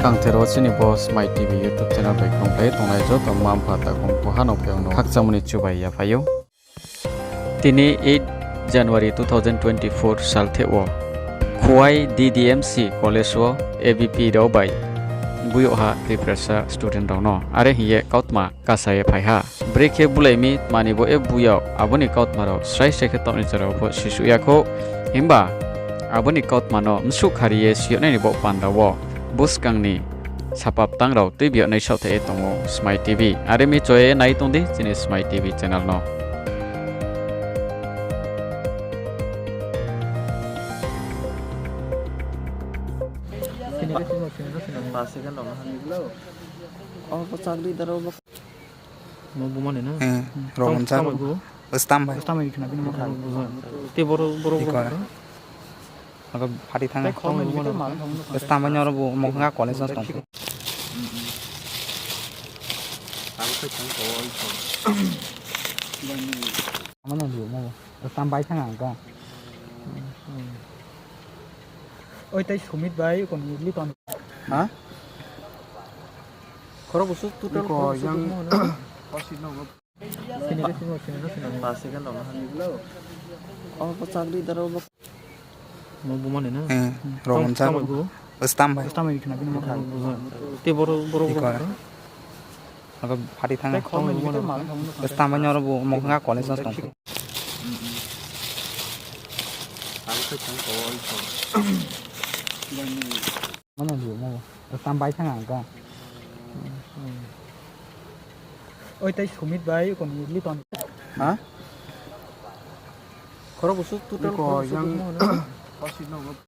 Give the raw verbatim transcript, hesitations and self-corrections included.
Kangthero chini bo Smai T V YouTube channel bai kongkhlai tongnai joto mma mpha takhu mkhu ha no phaiyong no khakchangmo ni chubai yaphai ou. Tini eight January two thousand twenty-four salthe wo Khowai D D M C college wo A B P rao bai buyoha Tiprasa student rao no are hing ye kautma kasa ye phai ha. Brekhe bulai mi tma ni bo e buyak abo ni kautma rao srai srai khe taoh ni jora wo pho sisuh ya khou. Himba abo ni kautma no msuh khari ye siyonai ni bo panda wo buskang ni sapaptang rao tuibi yag nai saohthaih ye tong ou Smai T V. Are mi choye nai tong di chini Smai T V channel no. Stambai nyo ro bo mokha college no tong. Stambai thang ang ka. Oi tai Sumit bai kon Liton. Ha? Khoro busu total khoro busu yang Sini ke sini, sini ke sini. Pas second dong. Oh, ko chakri daro bo. Mo buma ni na. Eh, ro bumsa. Stambai khna bini mo. Te boro, boro, boro. Ako party thang. Stambai nyo ro bo mo nga college no tong. Mano di mo. Stambai thang ang ka. Oi tai Sumit bai kon Liton. Ha? Khoro busu total ko khoro busu yang mo na.